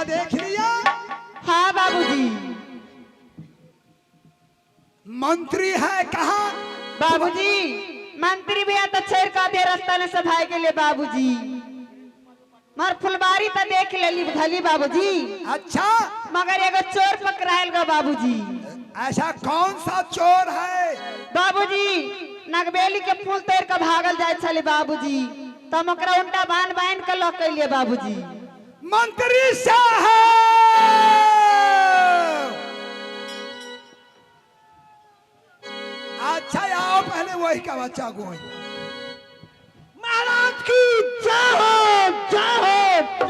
देख लिया? हाँ बाबूजी। मंत्री है कहाँ? बाबूजी, मंत्री भैया तो छेड़ का दे रास्ता ने सब भाई के लिए बाबूजी। मर फुलबारी तो देख लेली धली बाबूजी। अच्छा। मगर एगो चोर पकड़ायल गो बाबूजी। ऐसा कौन सा चोर है? बाबूजी, नगबेली के फूल तोड़ के भागल जाय छले बाबूजी, तो हम ओकरा उल्टा बांध बांध के लऽ के लिए बाबूजी। मंत्री साहब, अच्छा आओ, पहले वही का बच्चा गोई। महाराज की जय हो, जय हो।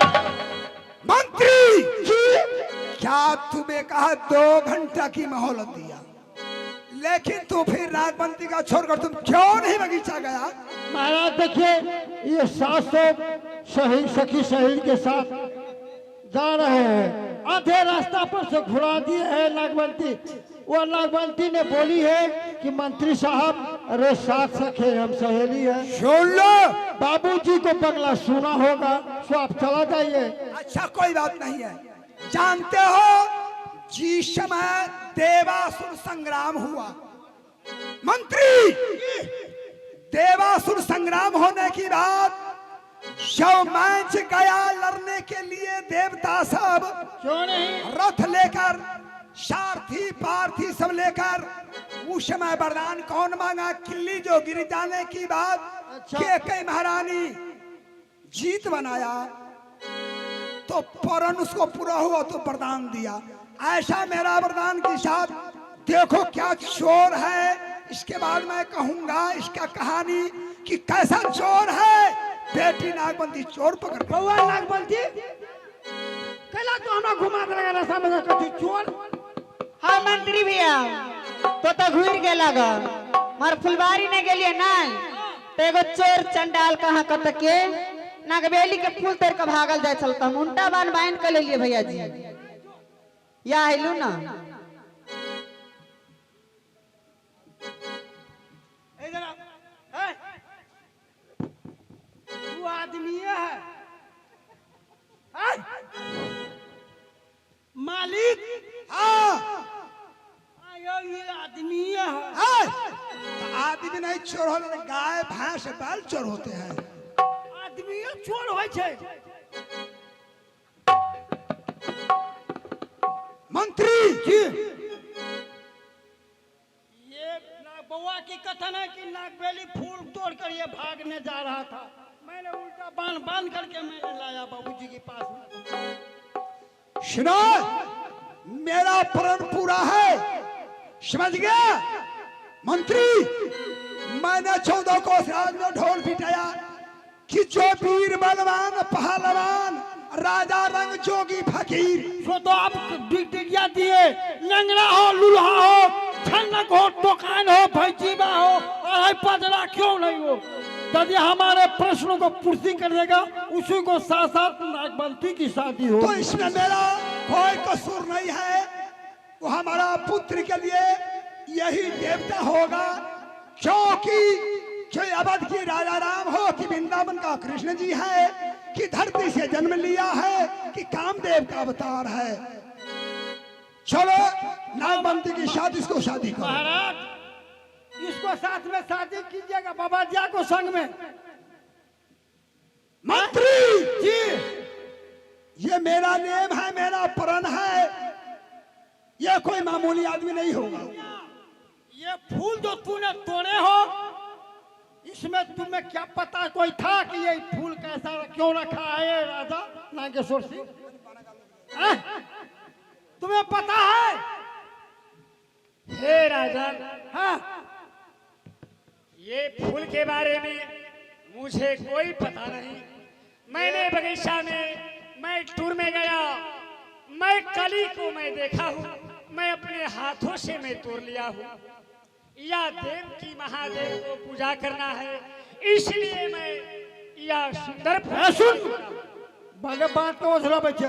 मंत्री जी, क्या तुम्हें कहा 2 घंटा की मोहलत दिया, लेकिन तू फिर नागवंती का छोड़कर तुम क्यों नहीं बगीचा गया? महाराज देखिए, ये 700 सही सखी सहेली के साथ जा रहे हैं, आधे रास्ता पर से घुरा दिए हैं नागवंती। वो नागवंती ने बोली है कि मंत्री साहब, अरे 7 सखे हम सहेली है। सुन लो, बाबूजी को बंगला सुना होगा, सो आप चला जाइए। अच्छा कोई बात नहीं है। जानते हो जिस समय देवासुर संग्राम हुआ, मंत्री, देवासुर संग्राम होने की बात जब मैच गया लड़ने के लिए देवता सब क्यों नहीं रथ लेकर सारथी पार्थी सब लेकर, उस समय वरदान कौन मांगा? किल्ली जो गिर जाने की बात। अच्छा। के कई महारानी जीत बनाया तो फौरन उसको पूरा हुआ तो वरदान दिया। ऐसा मेरा वरदान के साथ देखो क्या चोर है। इसके बाद मैं कहूंगा इसका कहानी कि कैसा चोर है। बेटी नागवंती चोर पकड़ के- बउआ नागवंती, कैला तो हमरा घुमा देलक रास्ता में कथी चोर? हाँ मंत्री भैया, तो तो घूर गेला ग, मर फुलबारी नहीं गेलिए नहीं तो एगो चोर चंडाल कहाँ कत के नागबेली के फूल तोड़ के भागल जाय छल, तो हम उल्टा बांध बांध के लेलिए भैया जी। या हेलू ना। इधर आ। ए, तू आदमी है? ए, मालिक। हाँ। आयो, ये आदमी है। है। तो आदमी नहीं चोर होते, गाय भैंस बैल चोर होते हैं। आदमी चोर होइ छै। मंत्री जी, ये बउआ की कथन है कि नागबेली फूल तोड़ कर ये भागने जा रहा था, मैंने उल्टा बांध बांध करके मैंने लाया बाबूजी के पास में। सुनो, मेरा प्रण पूरा है, समझ गया मंत्री? मैंने 14 को राज में ढोल पिटाया कि जो वीर बलवान पहलवान राजा रंग जोगी फकीर, सो तो आप डिगडिगिया दिए, लंगड़ा हो, लूल्हा हो, छन्नक हो, टोकान हो, भैजीबा हो, अढ़ाई पजरा क्यों नहीं हो, यदि हमारे प्रश्नों को पूर्ति कर देगा उसी को साथ साथ नागवंती की शादी हो। तो इसमें मेरा कोई कसूर नहीं है, वो हमारा पुत्र के लिए यही देवता होगा, क्योंकि जो अवध की राजा राम हो कि वृंदावन का कृष्ण जी है, कि धरती से जन्म लिया है, कि कामदेव का अवतार है। चलो नागवंती की शादी, इसको शादी करो। महाराज, इसको साथ में शादी कीजिएगा बाबा जी को संग में। मंत्री जी, ये मेरा नेम है, मेरा प्रण है, ये कोई मामूली आदमी नहीं होगा। ये फूल जो तूने तोड़े हो, इसमें तुम्हें क्या पता कोई था कि ये फूल कैसा क्यों रखा है राजा नागेश्वर सिंह? तुम्हें पता है? हे राजा। हाँ। ये फूल के बारे में मुझे कोई पता नहीं। मैंने बगीचा में, मैं टूर में गया, मैं कली को मैं देखा हूँ, मैं अपने हाथों से मैं तोड़ लिया हूँ। या देव की महादेव को पूजा करना है, इसलिए मैं या सुंदर फूल। सुन, बगे बात को सुना बच्चे,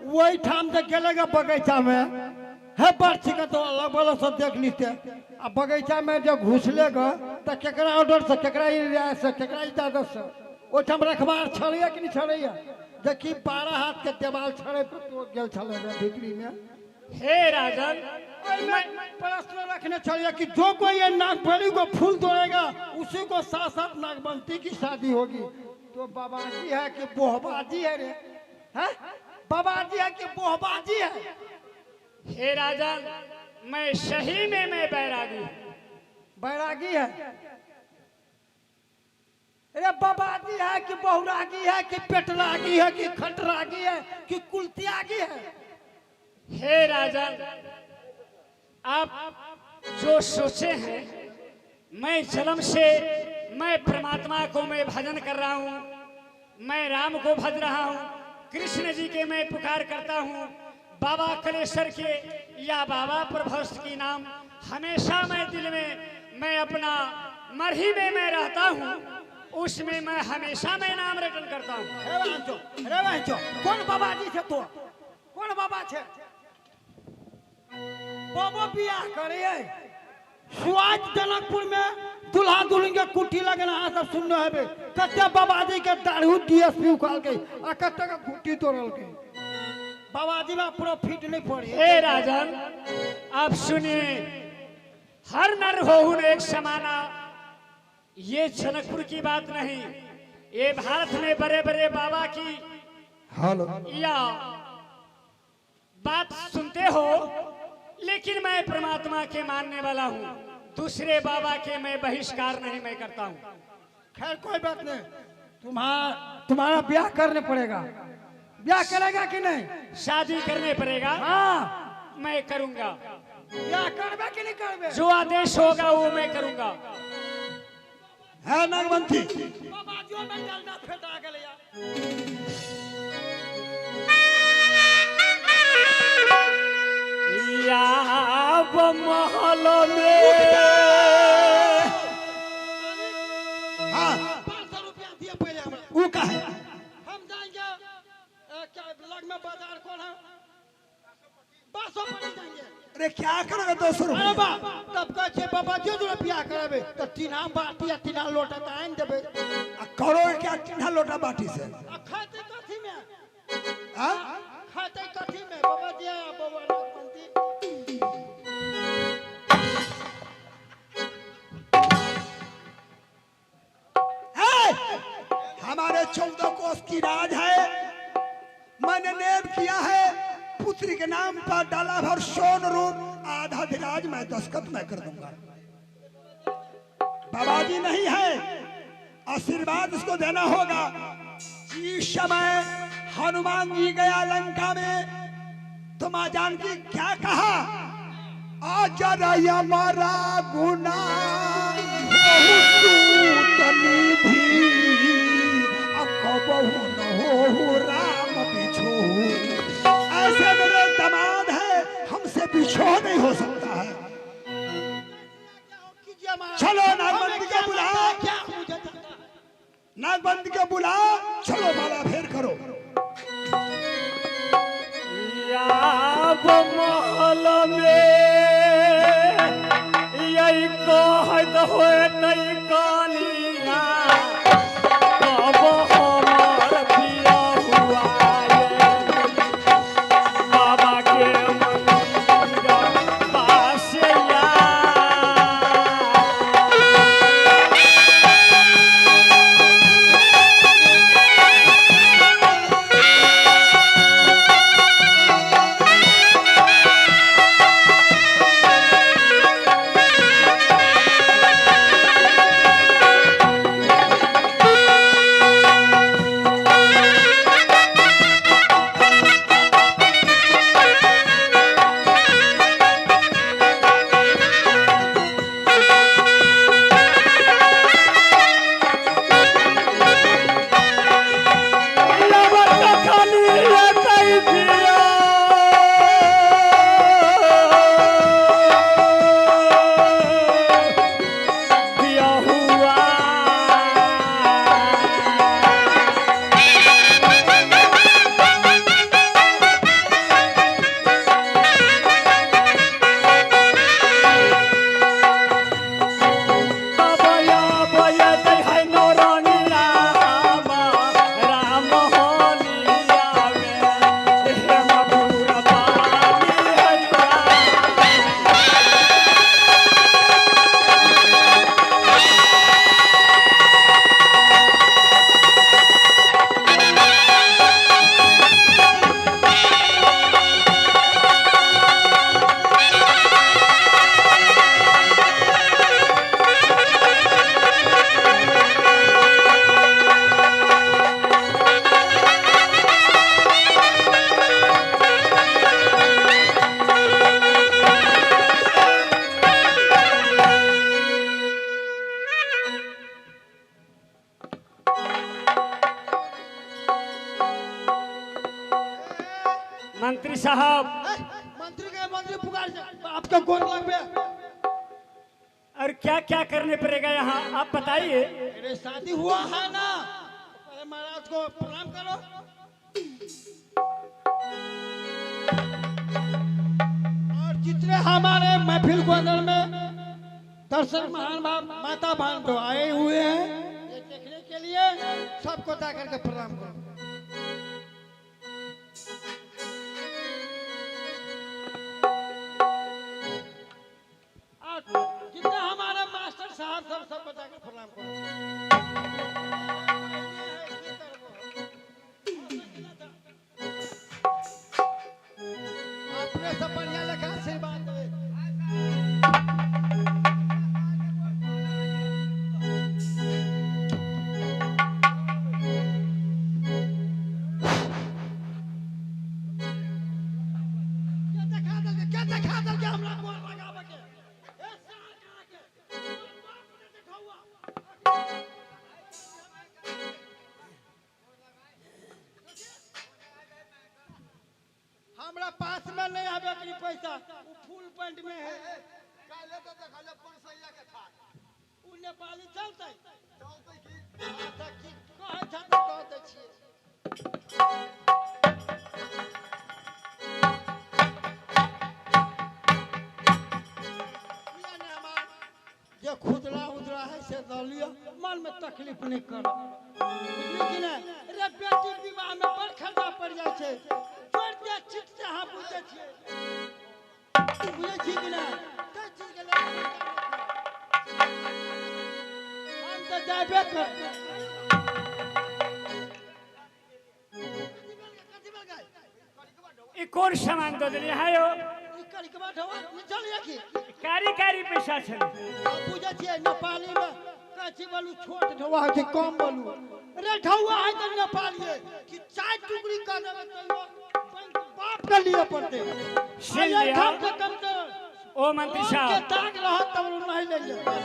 वही ठाम से गेलेगा बगीचा में है बर्छी का तो अलग बलग सब देख लेते। अब बगीचा में जब घुस लेगा तो केकरा ऑर्डर से, केकरा रियायत से, केकरा इजाजत से ओहिठाम रखबार छलैया कि नहीं छलैया? देखी 12 हाथ के देवाल छड़े पर तो गेल छलै रे भीतरी में। हे राजन, मैं प्रश्न रखने चलिए कि जो कोई ये नागबली को फूल तोड़ेगा उसी को साथ साथ नागवंती की शादी होगी। तो बाबाजी है कि बोहबाजी है रे? हैं? बाबाजी है कि बोहबाजी है? हे राजन, मैं सही में मैं बैरागी हूँ। बैरागी है? अरे बाबाजी है कि बहुरागी है कि पेटरागी है कि खटरागी है कि कुलत्यागी है? हे राजन, आप जो सोचे हैं, मैं जन्म से मैं परमात्मा को मैं भजन कर रहा हूँ, मैं राम को भज रहा हूँ, कृष्ण जी के मैं पुकार करता हूँ, बाबा कलेश्वर के या बाबा प्रभस्त की नाम हमेशा मैं दिल में मैं अपना मरही में मैं रहता हूँ, उसमें मैं हमेशा मैं नाम रटन करता हूँ। रे बहनचो, कौन बाबाजी छे तो? कौन बाबा छे? बाबा बियाह करे है सुआज जनकपुर में दुल्हा दुल्हन के कुटी लगना अहाँ सब सुनने हेबे। कते बाबाजी के दारू डीएसपी उखाल के आ कते के कुटी तोड़ल के। बाबाजी में प्रॉफिट नहीं पड़ी। हे राजन, आप सुनिए, हर नर होहुन एक समाना, ये जनकपुर की बात नहीं, ये भारत में बड़े बड़े बाबा की हेलो या बात सुनते हो, लेकिन मैं परमात्मा के मानने वाला हूँ, दूसरे बाबा के मैं बहिष्कार नहीं मैं करता हूँ। खैर कोई बात नहीं, तुम्हारा ब्याह करने पड़ेगा। ब्याह करेगा कि नहीं? शादी करने पड़ेगा। हाँ मैं करूँगा। ब्याह करबे कि नहीं करबे? जो आदेश होगा वो मैं करूँगा। है नागवंती। बाबाजियों में डलना फेंटा गेलै यार। याब महल में हाँ 500 रुपया दिए पहले हमरा। वो का है? हम जाएंगे क्या ब्लॉक में बाजार कौन है? बासोपट्टी जाएंगे। अरे क्या करोगे 200 अरे रुपया? बा तब कहै छै बाबा जे रुपया कराबे तऽ टीना बाटी आ टीना लोटा तऽ आनि देबै। आ करोगे क्या टीना लोटा बाटी से? आ खाते कथी में? हाँ? खाते कथी में बाबा जी आ बाबा नागवंती? हमारे 14 कोस की राज है, मैंने नेम किया है, पुत्री के नाम पर डाला भर सोन रूप आधा धीराज मैं दस्खत मैं कर दूंगा। बाबाजी नहीं है, आशीर्वाद उसको देना होगा। जिस समय हनुमान जी गया लंका में तो माँ जानकी क्या कहा? अजर मरा गुना राम बिछो। ऐसे मेरे दामाद है, हमसे बिछो नहीं हो सकता है। चलो नागबंदी को बुलाओ, नागबंदी को बुलाओ, चलो माला फेर करो। याब महल में यही कहत होतै कनिया, कब हमर बियाह बाबा के मंदिर पास या। है मंत्री साहब। मंत्री के मंत्री पुकार आपके गोर लगबे। और क्या क्या करने पड़ेगा यहाँ, आप बताइए। अरे शादी हुआ है ना, पहले महाराज को प्रणाम करो। और जितने हमारे महफिल को अंदर में दर्शक महान माता बहन तो आए हुए हैं ये देखने के लिए, सबको जाकर के प्रणाम करो। और जितने हमारे मास्टर साहब सब सबको जाकर प्रणाम करो। अपने सब बढ़िया लगा आशीर्वाद दे। हमरा पास में नहीं है बकरी पैसा, वो फुल पैंट में है। काले तो देखले पुरसैया के ठाक। उ नेपाली चलतै चलतै की? अच्छा की कहै छ त कह दै छियै। जे खुदरा उदरा है से दऽ लिअ, मन में तकलीफ नहीं करो, बुझलियै कि नहि? रे बेटी विवाह में बड़ खर्चा पड़ जाइ छै, जोड़ दे चिट से अहाँ बुझै छियै, बुझै छी कि नहि? ताहि चीजके लऽ कऽ हम तऽ जाबे कर। ई कोन सामान दऽ देलियै है यौ? ई करिकबा ढौआ चलिए की कारी कारी पैसा छलै। बुझै छियै नेपाली में कथी बोलू, छोट ढौआ होइ छै कम बोलू। रे ढौआ है तऽ नेपालिए कि चार टुकड़ी कऽ देबै तैयो बाप के लिए पड़तै। कम से कम तो ओ मंत्री साहब के दाग रहत तब नहीं ले।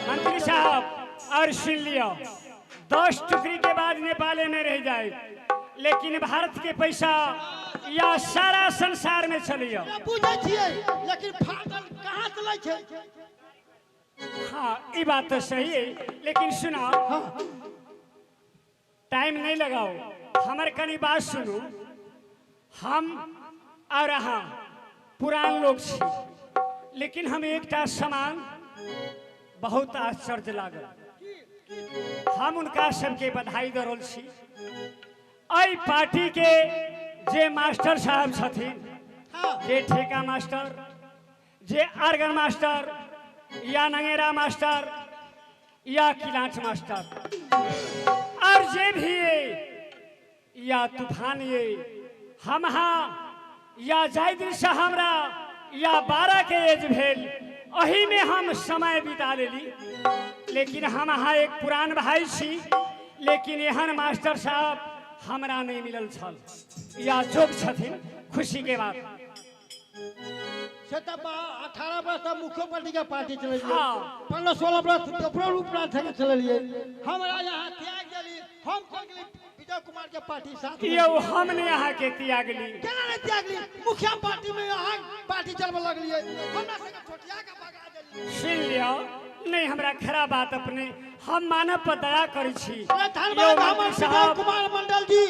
मंत्री साहब और सुन लियो, 10 टुकड़ी के बाद नेपाले में रह जाए, लेकिन भारत के पैसा या सारा संसार में चलियो। बुझै छियै लेकिन फाटल कहाँ से लै छै? हाँ ये बात तो सही है, लेकिन सुनाओ। हाँ। टाइम नहीं लगाओ, हमारे कनी बात सुनू। हम और अहाँ पुरान लोग छी, लेकिन हम एकटा सामान बहुत आश्चर्य लागल। हम उनका सबके बधाई दऽ रहल छी। एहि पार्टी के जे मास्टर साहब छथिन, जे ठेका मास्टर, जे आर्गन मास्टर या नंगेरा मास्टर या किलाच मास्टर और जे भी ये या तूफान ये, हम हाँ या जाहि दिनसँ हमरा या 12 के एज भेल अही में हम समय बिता लेली। लेकिन हम अहाँ एक पुरान भाई छी, लेकिन एहन मास्टर साहब हमरा नहीं मिलल छल या जोग छथिन। खुशी के बात से तऽ 18 वर्ष तक मुख्यमंत्री के पार्टी चलेलियै। हाँ। 15-16 वर्ष उपरांत चलेलियै। हमरा यहाँ त्याग देली, हम चल गेली विजय कुमार के पार्टी साथ। यौ हम नहीं अहाँ के त्यागली। केना नहीं त्यागली? मुखिया पार्टी में अहाँ पार्टी चलबऽ लगलियै, हमरा सबके छोटिया के भगा देली। सुन लियौ, नहीं हमरा खराब बात अपने, हम मानव पर दया करै छी। धन्यवाद हमर विजय कुमार मंडल जी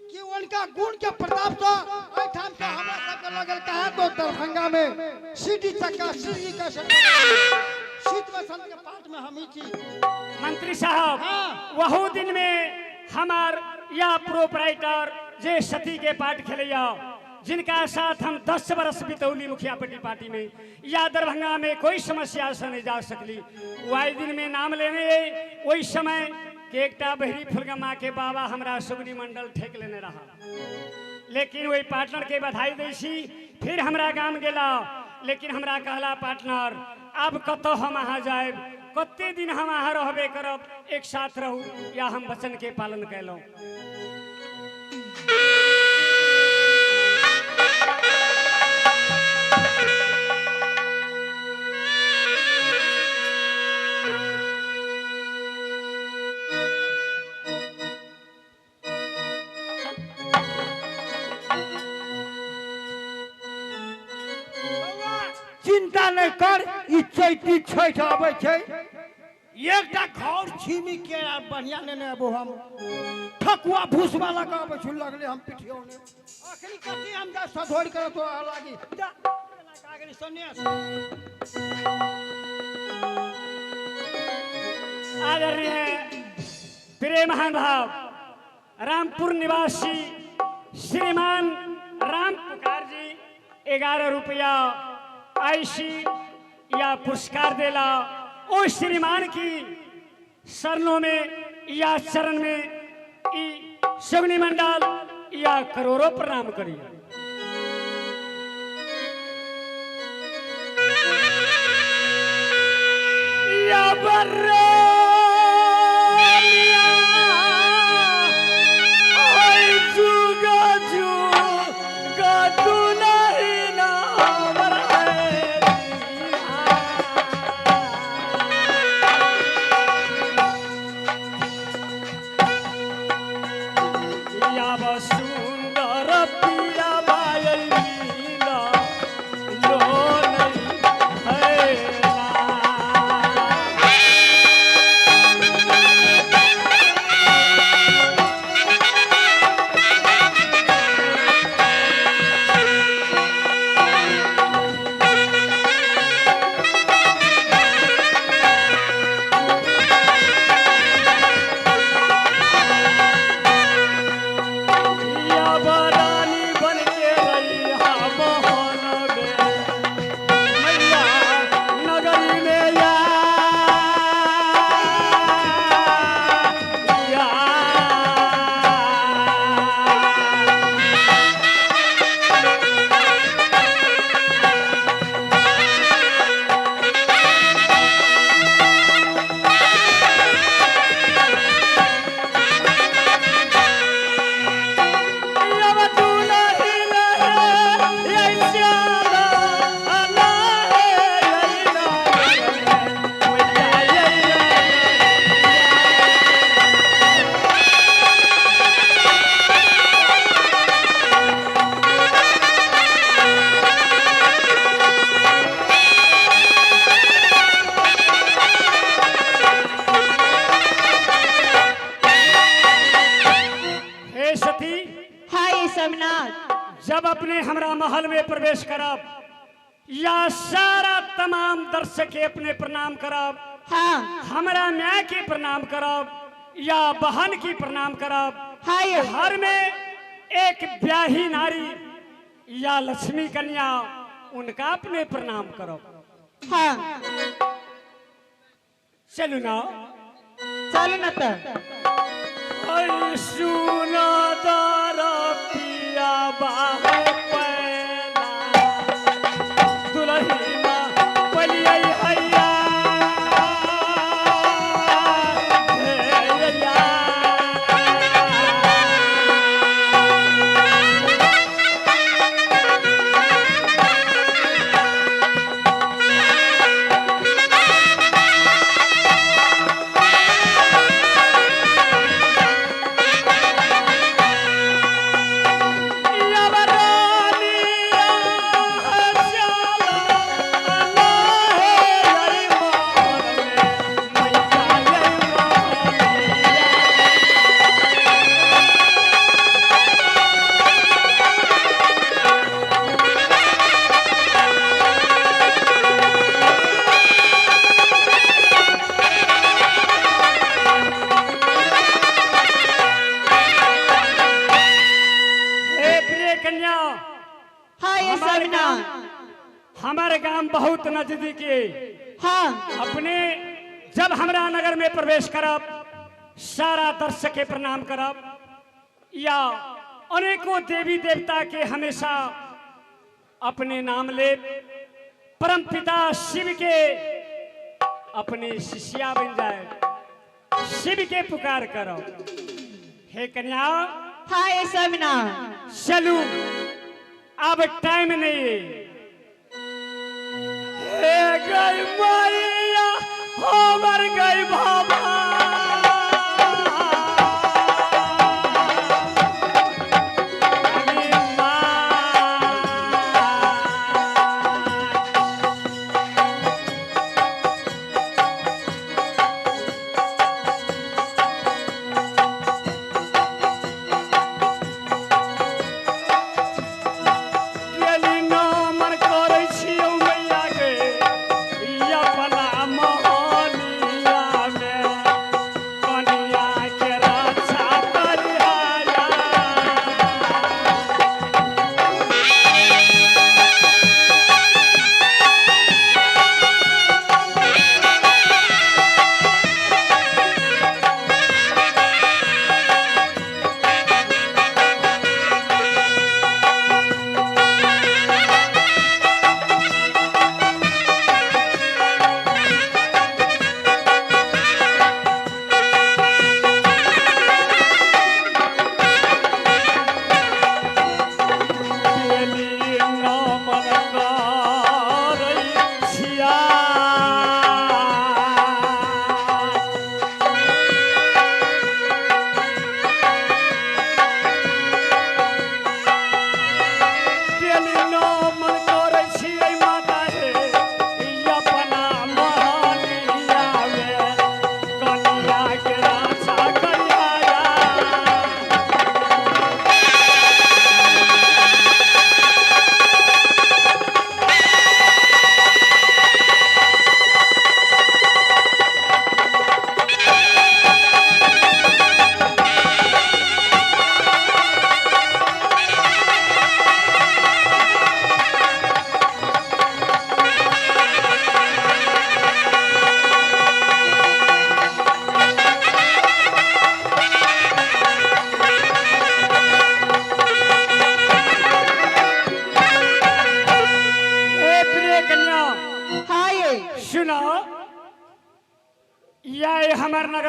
कि उनका गुण के प्रताप से एहिठाम से हमरा सबके लगल कहाँ तो दरभंगा में सीटी चक्का सीढ़ी का शीत वसंत के पाठ में हम ही छी। मंत्री साहब। हाँ। वहू दिन में हमार या प्रोपराइटर जे सती के पाठ खेलैया, जिनका साथ हम 10 बरस बितौली मुखिया पट्टी पार्टी में या दरभंगा में कोई समस्या से नहीं जा सकली, वही दिन में नाम लेने वही समय के एकटा बहरी फुलगमा के बाबा हमरा सुगनी मंडल ठेक लेने रहा। लेकिन वही पार्टनर के बधाई दै छी। फिर हमरा गाम गेला, लेकिन हमरा कहला पार्टनर अब कतौ हम अहाँ जायब, कते दिन हम अहाँ रहबे करब, एक साथ रहू या हम वचन के पालन कयलहुँ। चिंता नहीं कर, ई चैती छठ आबै छै, एकटा घर छीमी के बढ़िया लेने अबो हम। ठकुआ भूसवा लगा आबै छु लगले हम पिठियौने। अखनी कथी हम जा सधोर कर तो लागी जा कागरी सन्यास। आदरणीय प्रिय महान भाव रामपुर निवासी श्रीमान राम पुकार जी 11 रुपया आईसी या पुरस्कार देला। ओ श्रीमान की शरणों में या चरण में ई सगनी मंडल या करोड़ों प्रणाम करिए। या बर्रा जब अपने हमरा महल में प्रवेश करब या सारा तमाम दर्शक के अपने प्रणाम करब, हाँ हमरा माय के प्रणाम करब या बहन की प्रणाम करब। हाँ घर में एक ब्याही नारी या लक्ष्मी कन्या उनका अपने प्रणाम करब। हाँ चलू ना, चलू ना तो सुना दारा पिया बाहे पैला दुलहिना पलियै हैया हैया। हमारे गांव बहुत नजदीक है। हाँ अपने जब हमरा नगर में प्रवेश करब सारा दर्शक के प्रणाम करब या अनेकों देवी देवता के हमेशा अपने नाम ले परम पिता शिव के अपने शिष्या बन जाए, शिव के पुकार करो। हे कन्या, हाँ ये स्वामीना, चलू अब टाइम नहीं है। हे गई मैया हमर गई बाबा,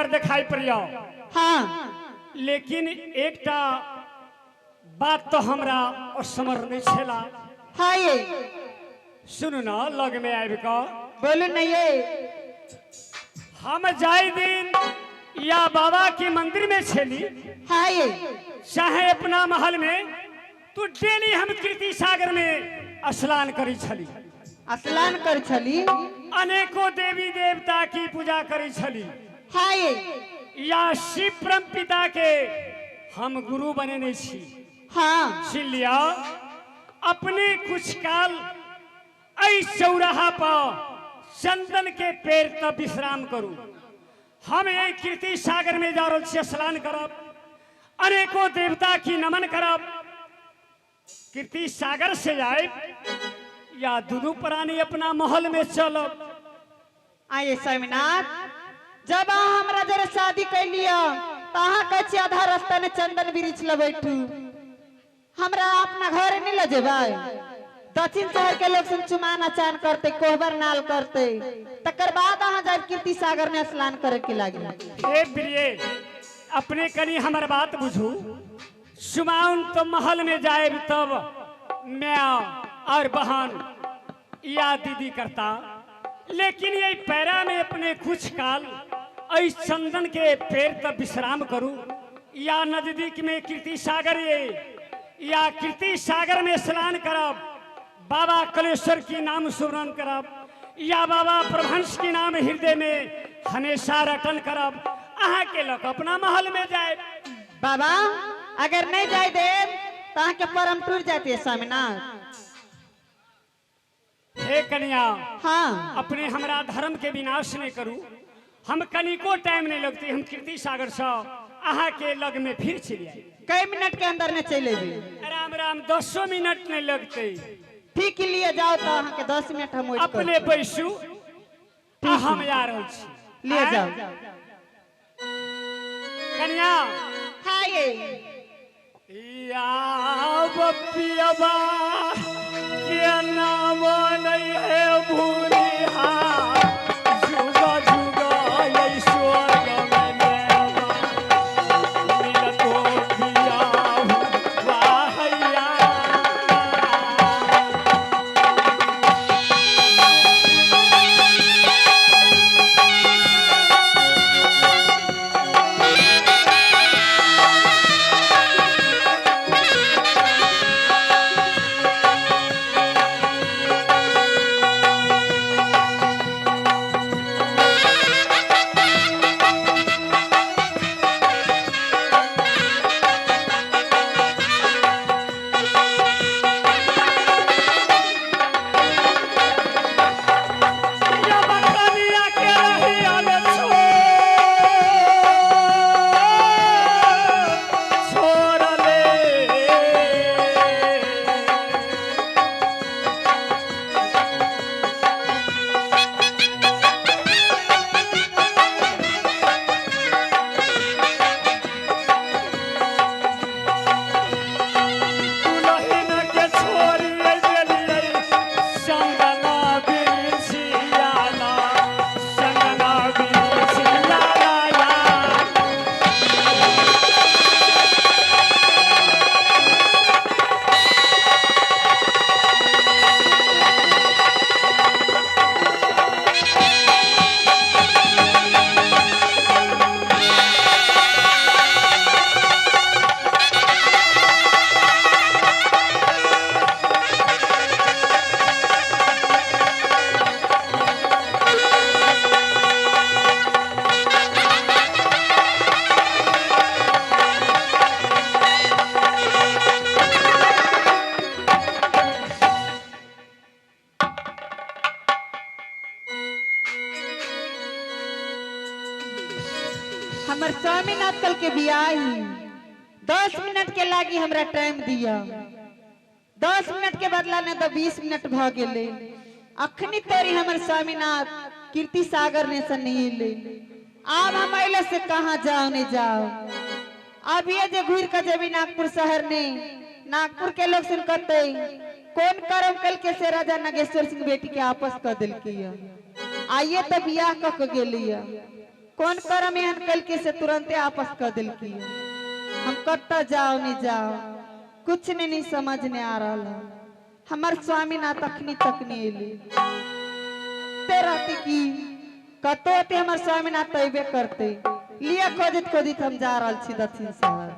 सागर दिखाई पड़िया। हाँ। लेकिन एकटा बात तो हमरा असमर नहीं छेला। हाँ ये। सुनू ना लग में आबि कऽ। बोलू नहीं ये। हम जाय दिन या बाबा के मंदिर में छेली हाँ ये। चाहे अपना महल में, तो डेली हम कृति सागर में स्नान करी छली। स्नान कर छली। अनेकों देवी देवता की पूजा करी छली। हाँ ये। या शिव परम पिता के हम गुरु बनेने छी। हाँ। सुन लिया अपने कुछ काल एहि चौराहा पर चंदन के पेड़ तक विश्राम करू। हम एहि कृति सागर में जा रहल छी, स्नान करब, अनेकों देवता की नमन करब, कृति सागर से जाए या दुनू प्राणी अपना महल में चलब। आइए स्वामीनाथ, जब अहाँ हमरा जरे शादी कर लिया तो अहाँ कहै छी आधा रास्ता में चंदन वृक्ष ल बैठू, हमरा अपना घर नहीं ल जेबै। दक्षिण शहर के लोग सुन चुमान अचान करते, कोहबर नाल करते, तकर बाद अहाँ जाब कीर्ति सागर में स्नान करे के लागी। हे प्रिय, अपने कनी हमर बात बुझू। सुमाउन तो महल में जाए तब मैं और बहन या दीदी करता, लेकिन ये पैरा में अपने कुछ काल ऐ चंदन के पेड़ तक विश्राम करू या नजदीक में कीर्ति सागर ये या कीर्ति सागर में स्नान करब, बाबा कलेश्वर की नाम सुमरन करब या बाबा प्रभंश की नाम हृदय में हमेशा रटन करब, अहाँ के लग अपना महल में जाए। बाबा अगर नहीं जाए देव तो अहाँ के परम टूट जाती है स्वामीनाथ। हे कन्या, हाँ। अपने हमरा धर्म के विनाश नहीं करू, हम कनिको टाइम नहीं लगती, हम कीर्ति सागर से अहाँ के लग में फिर चली आई। कई मिनट के अंदर में चले अबी। राम राम, 10 मिनट नहीं लगते। ठीक लिए जाओ तो अहाँ के 10 मिनट हम वेट अपने बैसू आ हम आ रहल छी। लिए जाओ। कन्या। हाँ ये। या बपियबा के नाम नहीं है भूलिहा, जुग जुग स्वर्ग में मेवा मिलतो पिया वाहैया। या बकनिया के रहिया में छोड़ ले। दुलहिन के छोड़ी देलियै चंदना बिछियाला, चंदना बिछियाला या। हमर स्वामीनाथ कल के बियाह ही 10 मिनट के लागी हमरा टाइम दिया। 10 मिनट के बदला ने तो 20 मिनट भ गेले। अखनी तोरी हमर स्वामीनाथ कीर्ति सागर ने से नहीं एले। आब हम अइले से कहाँ जाओ नहीं जाओ। अब ये जे घूर के जेबी नागपुर शहर ने, नागपुर के लोग सुन कहते कौन कर्म कल के से राजा नागेश्वर सिंह बेटी के आपस कर दिलकी। आइए तो बियाह क के गेली। कोन करम एहन कलकी से तुरंते आपस कर दिलकी। हम कत्ता जाओ नहीं जाओ कुछ नहीं नहीं समझ नहीं आ रहा है। हमार स्वामी ना तखनी तक नहीं एली ते रहती की कतो होते हमार स्वामी ना तैबे करते। लिया खोजित खोजित हम जा रहा छी दक्षिण शहर।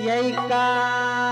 यही कानन